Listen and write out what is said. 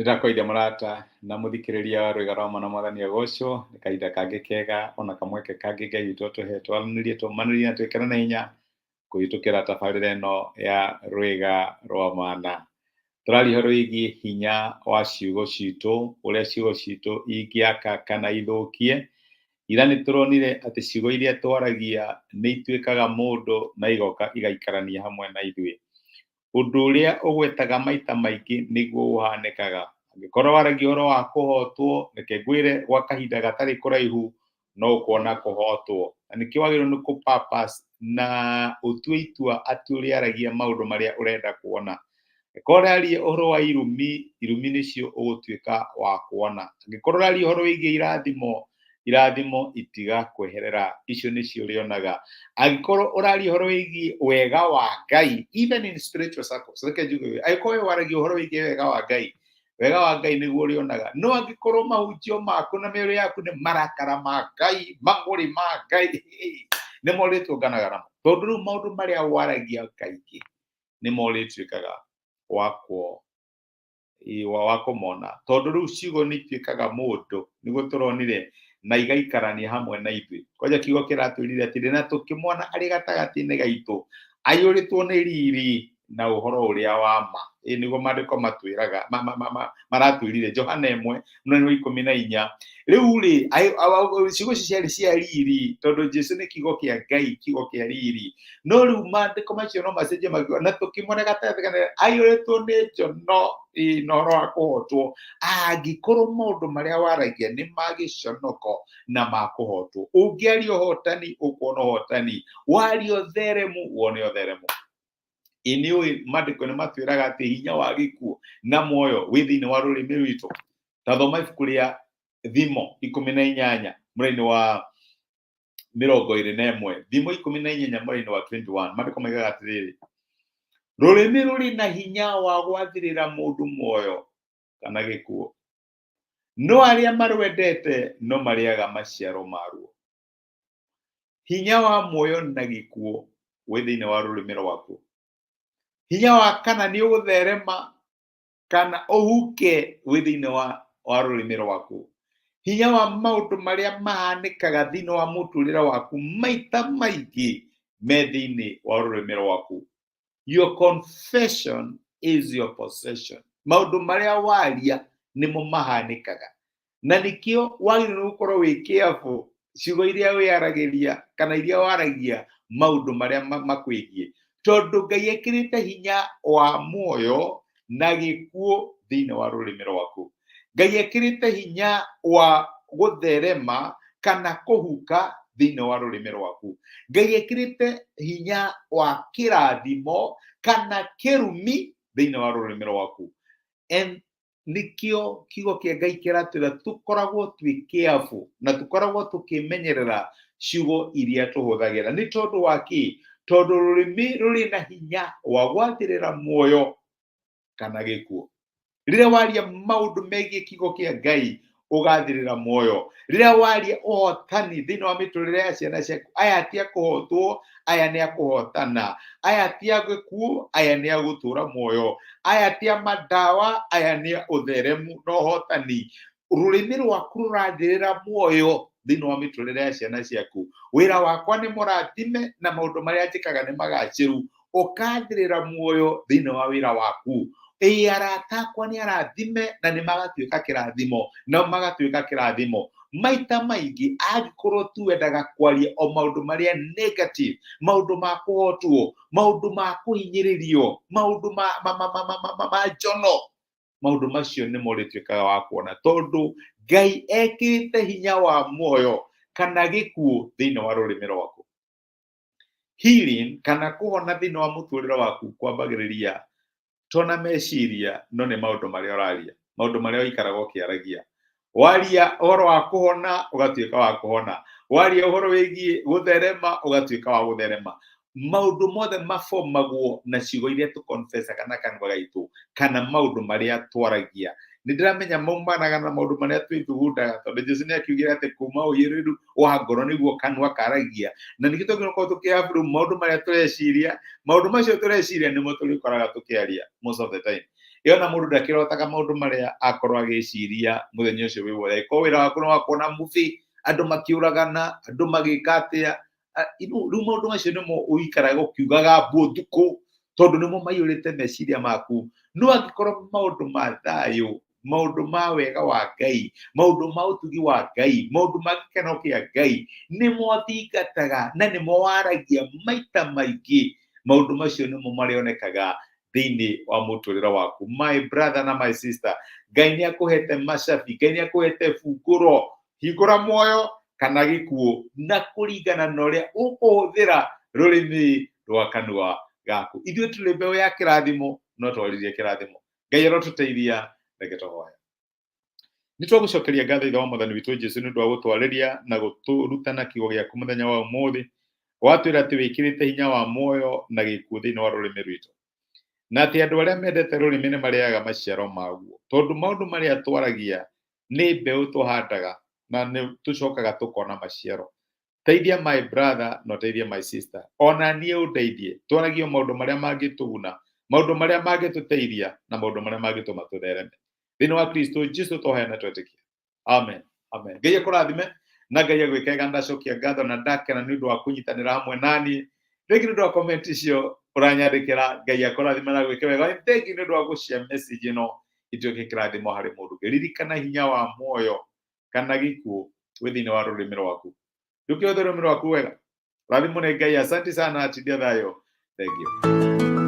Nĩndakũgeithia mũrata na mũthikĩrĩria wa Rwĩga rwa Mana Mwathani agocwo. Nĩ kahinda kangĩ kega ona kamweke kangĩ Ngai witũ atũhe twaranĩrie, tũmanĩrie na twĩkĩrane hinya kũhĩtũkĩra tabarĩra ĩno ya Rwĩga rwa Mana. Tũraria ũhoro wĩgiĩ hinya wa ciugo citũ, ũrĩa ciugo citũ ingĩaka kana ithũkie. Ira nĩ tũronire atĩ ciugo iria twaragia nĩ ituĩkaga mũndũ na igoka igaikarania hamwe na ithuĩ. Ũndũ ũrĩa ũgwetaga maita maingĩ nĩguo ũhanĩkaga. Angĩkorwo waragia ũhoro wa kũhotwo, reke ngwĩre gwa kahinda gatarĩ kũraihu no ũkona kũhotwo. Na nĩkĩo wagĩrĩirwo nĩ kũ purpose na ũtue itua atĩ ũrĩaragia maũndũ marĩa ũrenda kuona. Angĩkorwo ũraria ũhoro wa irumi, irumi nĩcio ũgũtuĩka wa kuona. Angĩkorwo ũraria ũhoro wĩgiĩ irathimo, irathimo itigakweherera, icio nĩcio ũrĩonaga. Angĩkorwo ũraria ũhoro wĩgiĩ wega wa Ngai, even in spiritual circles, reke njuge ũguo, angĩkorwo we waragia ũhoro wĩgiĩ wega wa Ngai, wega wa Ngai nĩguo ũrĩonaga. No angĩkorwo mahunjio maku na mĩario yaku nĩ marakara ma Ngai, mang'ũrĩ ma Ngai, nĩmo ũrĩtũnganaga namo, tondũ rĩu maũndũ marĩa waragia kaingĩ nĩmo ũrĩtuĩkaga wa kũmona, tondũ rĩu ciugo nĩ ituĩkaga mũndũ, nĩguo tũronire, na igaikarania hamwe na ithuĩ. Kwanja kiugo kĩratwĩrire atĩrĩ, na tũkĩmwona arĩ gatagatĩ-inĩ gaitũ, aiyũrĩtwo nĩ riri na ũhoro ũrĩa wa ma. Ĩ nĩguo maandĩko matwĩraga, maratwĩrire Johana 1:14. Rĩu rĩ, ciugo ici ciarĩ cia riri, tondũ Jesu nĩ kiugo kĩa Ngai, kiugo kĩa riri. No rĩu maandĩko macio no macenjie makiuga, na tũkĩmwona gatagatĩ kana aiyũrĩtwo nĩ njono, ĩ, na ũhoro wa kũhotwo. Angĩkorwo maũndũ marĩa waragia nĩ ma gĩconoko na ma kũhotwo, ũngĩaria ũhotani ũkuona ũhotani, waria ũtheremu wone ũtheremu. Ĩ nĩ ũĩ maandĩko nĩ matwĩraga atĩ hinya wa gĩkuũ na muoyo wĩ thĩinĩ wa rũrĩmĩ rwitũ. Ta thoma ibuku rĩa Thimo 18 mũraini wa 21. Thimo 18 mũraini wa 21, maandĩko maigaga atĩrĩrĩ, rũrĩmĩ rũrĩ na hinya wa gwathĩrĩra mũndũ muoyo kana gĩkuũ, no arĩa marwendete no marĩaga maciaro maruo. Hinya wa muoyo na gĩkuũ wĩ thĩinĩ wa rũrĩmĩ rwaku. Hinya wa kana nĩ ũgũtherema kana ũhuke wĩ thĩinĩ wa rũrĩmĩ rwaku. Hinya wa maũndũ marĩa mahanĩkaga thĩinĩ wa mũtũrĩre waku maita maingĩ me thĩinĩ wa rũrĩmĩ rwaku. Your confession is your possession. Maũndũ marĩa waria nĩmo mahanĩkaga, na nĩkĩo wagĩrĩirwo nĩ gũkorwo wĩ careful ciugo iria wĩyaragĩria kana iria waragia maũndũ marĩa makwĩgiĩ, tondũ Ngai ekĩrĩte hinya wa muoyo na gĩkuũ thĩinĩ wa rũrĩmĩ rwaku. Ngai ekĩrĩte hinya wa gũtherema kana kũhuka thĩinĩ wa rũrĩmĩ rwaku. Ngai ekĩrĩte hinya wa kĩrathimo kana kĩrumi thĩinĩ wa rũrĩmĩ rwaku. And nĩkĩo kiugo kĩa Ngai kĩratwĩra tũkoragwo twĩ careful na tũkoragwo tũkĩmenyerera ciugo iria tũhũthagĩra. Nĩ tondũ wa kĩ? Tondũ rũrĩmĩ rũrĩ na hinya wa gwathĩrĩra muoyo kana gĩkuũ. Rĩrĩa waria maũndũ megiĩ kiugo kĩa Ngai, ũgathĩrĩra muoyo. Rĩrĩa waria ũhotani thĩinĩ wa mĩtũrĩre ya ciana ciaku, aya ti a kũhotwo, aya nĩ a kũhotana, aya ti a gĩkuũ, aya nĩ a gũtũra muoyo, aya ti a mandawa, aya nĩ a ũtheremu na ũhotani. Rũrĩmĩ rwaku rũrathĩrĩra muoyo thĩinĩ wa mĩtũrĩre ya ciana ciaku. Wĩra wakwa nĩ mũrathime na maũndũ marĩa njĩkaga nĩ magacĩru. Ũkathĩrĩra muoyo thĩinĩ wa wĩra waku. Ĩ arata akwa nĩ arathime na nĩ magatuĩka kĩrathimo, nao magatuĩka kĩrathimo. Maita maingĩ angĩkorwo tu wendaga kwaria o maũndũ marĩa negative, maũndũ ma kũhotwo, maũndũ ma kũhinyĩrĩrio, maũndũ ma njono, maũndũ macio nĩmo ũrĩtuĩkaga wa kuona, tondũ Ngai ekĩrĩte hinya wa muoyo kana gĩkuũ thĩinĩ wa rũrĩmĩ rwaku. Healing kana kũhona thĩinĩ wa mũtũrĩre waku kwambagĩrĩria to na meciria, no nĩ maũndũ marĩa ũraria, maũndũ marĩa ũikaraga ũkĩaragia. Waria ũhoro wa kũhona, ũgatuĩka wa kũhona. Waria ũhoro wĩgiĩ gũtherema, ũgatuĩka wa gũtherema. Maũndũ mothe mabomagwo na ciugo iria tũkonfesaga na kanua gaitũ kana maũndũ marĩa twaragia. Nĩ ndĩramenya maumanaga na maũndũ marĩa twĩthugundaga, tondũ Jesu nĩ akiugire atĩ kuma ũiyũrĩru wa ngoro nĩguo kanua karagia, na nĩkĩo twagĩrĩirwo gũkorwo tũkĩaburu maũndũ marĩa tũreciria. Maũndũ macio tũreciria nĩmo tũrĩkoraga tũkĩaria most of the time. Ĩ ona mũndũ ndakĩrotaga maũndũ marĩa akorwo agĩciria mũthenya ũcio wĩ wothe. Angĩkorwo wĩra waku nĩ wa kuona movie, andũ makĩũragana, andũ magĩka atĩa, rĩu maũndũ macio nĩmo ũikaraga ũkiugaga mbu ũtukũ, tondũ nĩmo maiyũrĩte meciria maku. No angĩkorwo maũndũ ma thayũ, maũndũ ma wega wa Ngai, maũndũ ma ũtugi wa Ngai, maũndũ ma gĩkeno kĩa Ngai nĩmo thingataga na nĩmo waragia maita maingĩ, maũndũ macio nĩmo marĩonekaga thĩinĩ wa mũtũrĩre waku. My brother na my sister, Ngai nĩ akũhete macabi, Ngai nĩ akũhete bungũro, hingũra muoyo kana gĩkuũ, na kũringana na ũrĩa ũkũhũthĩra rũrĩmĩ rwa kanua gaku. Ithuĩ tũrĩ mbeũ ya kĩrathimo, no twarĩrie kĩrathimo. Ngai arotũteithia, reke tũhoe. Nĩ twagũcokeria ngatho Ithe wa Mwathani witũ Jesu nĩ ũndũ wa gũtwarĩria na gũtũrutana kiugo gĩaku mũthenya wa ũmũthĩ. Watwĩra atĩ wĩkĩrĩte hinya wa muoyo na gĩkuũ thĩinĩ wa rũrĩmĩ rwitũ, na atĩ andũ arĩa mendete rũrĩmĩ nĩ marĩaga maciaro maguo, tondũ maũndũ marĩa twaragia nĩ mbeũ tũhandaga na nĩ tũcokaga tũkona maciaro. Teithia my brother na ũteithie my sister, ona niĩ ũndeithie twaragie maũndũ marĩa mangĩtũguna, maũndũ marĩa mangĩtũteithia, na maũndũ marĩa mangĩtũma tũthereme thĩinĩ wa Kristo Jesu twahoya na twetĩkia. Amen, amen. Ngai akũrathime na Ngai agwĩke wega. Ndacokia ngatho na ndakena nĩ ũndũ wa kũnyitanĩra hamwe naniĩ. Thengi nĩ ũndũ wa comment icio ũranyandĩkĩra. Ngai akũrathime na agwĩke wega. Thengi nĩ ũndũ wa gũshare message ĩno ituĩke kĩrathimo harĩ mũndũ ũngĩ. Ririkana, hinya wa muoyo kana gĩkuũ wĩ thĩinĩ wa rũrĩmĩ rwaku. Ndũkĩhũthĩre rũrĩmĩ rwaku wega. Rathimwo nĩ Ngai. Asante sana, tindia thayũ. Thank you.